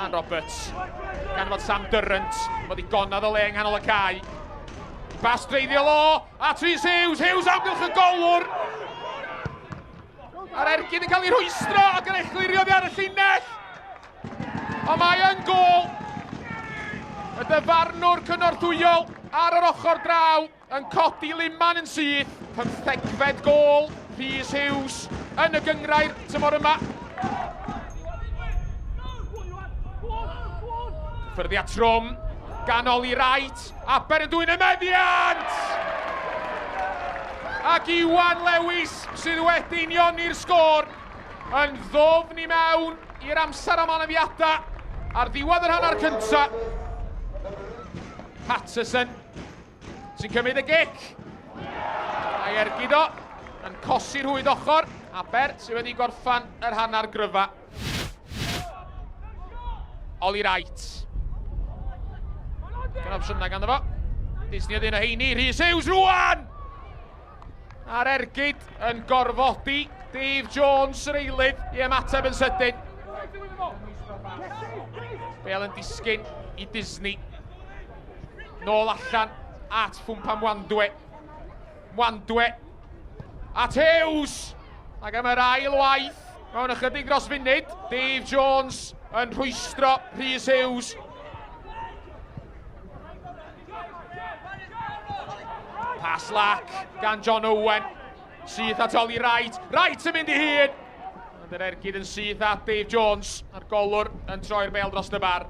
Dan Roberts. Gan fod Sam Durrant fod i gonad o le yng nghanol y cae. Bas dreiddiol o, at Rhys Hughes, Hughes amgylch y golwr. A'r ergyd yn cael ei rhwystro ac yn ei chlirio oddi ar y llinell. Ond mae yn gôl. Y dyfarnwr cynorthwyol ar yr ochr draw yn codi luman yn syth. Pymthegfed gôl Rhys Hughes yn y gynghrair tymor yma. Cyffyrddiad trwm gan Oli Wright. Aber yn dwyn y meddiant! Ac Iwan Lewis sydd wedi unioni'r sgôr yn ddofn i mewn i'r amser am anafiadau ar ddiwedd yr hanner cyntaf. Patterson sy'n cymryd y gic. Mae ergyd o yn cosi rhwyd ochr. Aber sydd wedi gorffan yr hanner gryfa. Oli Wright. Gan opsiynau ganddo fo. Disney oedd un o heini. Rhys Hughes rwan! A'r ergyd yn gorfodi Dave Jones yr eilydd i ymateb yn sydyn. Bale yn disgyn i Disney. Nôl allan at Ffwmpa Mwandwe. Mwandwe at Hughes! Ac am yr ail waith, mewn ychydig dros funud, Dave Jones yn rhwystro Rhys Hughes. Pas lac gan John Owen. Syth at Oli Wright. Wright yn mynd i hun. Ond yr ergyd yn syth at Dave Jones. A'r golwr yn troi'r bel dros y bar.